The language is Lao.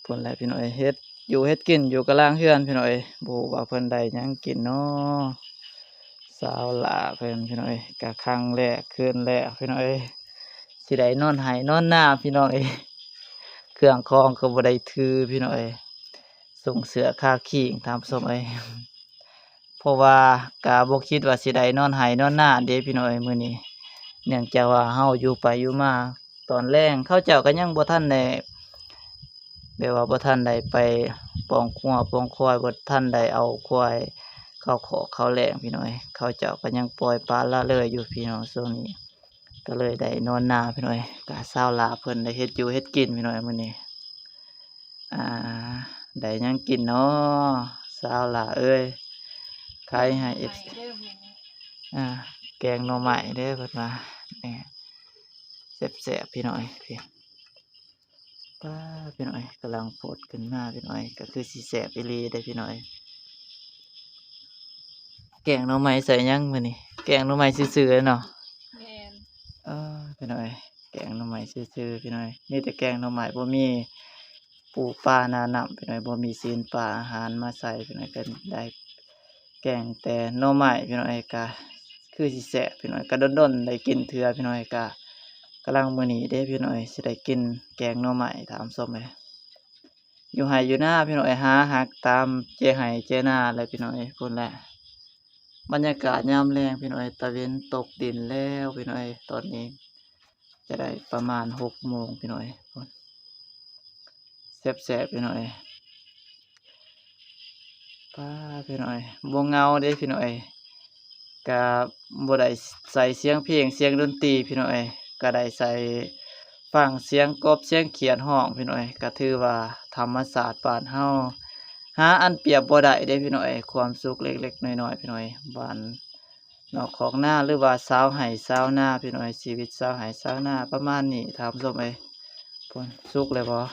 ພຸ້ນແຫຼະພີ່ນ້ອງເອີຍ ເຮັດຢູ່ເຮັດກິນຢູ່ກະລາງເຮືອນພີ່ນ້ອງເອີຍ ບໍ່ຮູ້ວ່າເພິ່ນໄດ້ຫຍັງກິນເນາະ. ສາວຫຼ້າເພິ່ນພີ່ນ້ອງເອີຍ ກະຄັ້ງແລກຄືນແລກພີ່ນ້ອງເອີຍ ຊິໄດ້ນອນໄຮ່ນອນນາພີ່ນ້ອງເອີຍ ເຄື່ອງຂອງກໍບໍ່ໄດ້ຖືພີ່ນ້ອງເອີຍ ສົ່ງເສື້ອຄາຄີງທ່ານຜູ້ຊົມເອີຍ. ເພາະວ່າກະບໍ່ຄິດວ່າຊິໄດ້ນອນໄຮ່ນອນນາເດ້ພີ່ນ້ອງເອີຍມື້ນີ້ ເນື່ອງຈາກວ່າເຮົາຢູ່ໄປຢູ່ມາ ຕອນແລງເຂົາເຈົ້າກໍຍັງບໍ່ທັນໄດ້ ແບບວ່າບໍ່ທັນໄດ້ໄປປ້ອງງົວປ້ອງຄວາຍ ບໍ່ທັນໄດ້ເອົາຄວາຍເຂົ້າຄອກເຂົ້າແລ້ງພີ່ນ້ອງເອີຍ ເຂົາເຈົ້າກໍຍັງປ່ອຍປະລະເລີຍຢູ່ພີ່ນ້ອງ ຊ່ວງນີ້ກໍເລີຍໄດ້ນອນນາພີ່ນ້ອງເອີຍ. ກະສາວຫຼ້າເພິ່ນໄດ້ເຮັດຢູ່ເຮັດກິນພີ່ນ້ອງເອີຍມື້ນີ້ ອ່າ ໄດ້ຫຍັງກິນເນາະ ສາວຫຼ້າເອີຍ? ຂາຍໃຫ້ເອັບ ອ່າ ແກງໜໍ່ໄມ້ເດີເພິ່ນວ່າ ແໜ່ ແຊບໆ ພີ່ນ້ອງເອີຍ. ປ້າ ພີ່ນ້ອງເອີຍ ກຳລັງຟົດຂຶ້ນມາພີ່ນ້ອງເອີຍ ກໍຄືຊິແຊບອີ່ຫຼີເດ້ພີ່ນ້ອງເອີຍ. ແກງໜໍ່ໄມ້ໃສ່ຫຍັງມື້ນີ້? ແກງໜໍ່ໄມ້ຊື່ໆເນາະ. ແມ່ນ ເອີ ພີ່ນ້ອງເອີຍ ແກງໜໍ່ໄມ້ຊື່ໆ ພີ່ນ້ອງເອີຍ ມີແຕ່ແກງໜໍ່ໄມ້ ບໍ່ມີປູປາໜ້ານ້ຳ ພີ່ນ້ອງເອີຍ ບໍ່ມີຊີ້ນປາອາຫານມາໃສ່ ພີ່ນ້ອງເອີຍ ກໍໄດ້ແກງແຕ່ໜໍ່ໄມ້ ພີ່ນ້ອງເອີຍ ກໍຄືຊິແຊບ ພີ່ນ້ອງເອີຍ ກໍດົນໆໄດ້ກິນເທື່ອ ພີ່ນ້ອງເອີຍ ກໍກຳລັງມື້ນີ້ເດ້ ພີ່ນ້ອງເອີຍ ຊິໄດ້ກິນແກງໜໍ່ໄມ້ທ່ານຜູ້ຊົມເອີຍ. ຢູ່ໄຮ່ຢູ່ນາພີ່ນ້ອງເອີຍ ຫາຫັກຕາມເຈໄຮ່ເຈນາແຫຼະພີ່ນ້ອງເອີຍ ພຸ້ນແຫຼະ. ບັນຍາກາດຍາມແລງພີ່ນ້ອງເອີຍ ຕາເວັນຕົກດິນແລ້ວພີ່ນ້ອງເອີຍ ຕອນນີ້ຈະໄດ້ປະມານຫົກໂມງພີ່ນ້ອງເອີຍ ພຸ້ນ ແຊບໆ ພີ່ນ້ອງເອີຍ. ປ້າ ພີ່ນ້ອງເອີຍ ບໍ່ເຫງົາເດ້ພີ່ນ້ອງເອີຍ ກະບໍ່ໄດ້ໃສ່ສຽງເພງສຽງດົນຕີພີ່ນ້ອງເອີຍ ກະໄດ້ໃສ່ຟັງສຽງກົບສຽງຂຽດຮ້ອງພີ່ນ້ອງເອີຍ ກະຖືວ່າທຳມະຊາດບ້ານເຮົາຫາອັນປຽບບໍ່ໄດ້ເດ້ພີ່ນ້ອງເອີຍ. ຄວາມສຸກເລັກໆນ້ອຍໆ ພີ່ນ້ອງເອີຍ ບ້ານນອກຄອກນາ ຫຼືວ່າຊາວໄຮ່ຊາວນາພີ່ນ້ອງເອີຍ ຊີວິດຊາວໄຮ່ຊາວນາປະມານນີ້ທ່ານຜູ້ຊົມເອີຍ. ພຸ້ນ ສຸກແລ້ວບໍ່?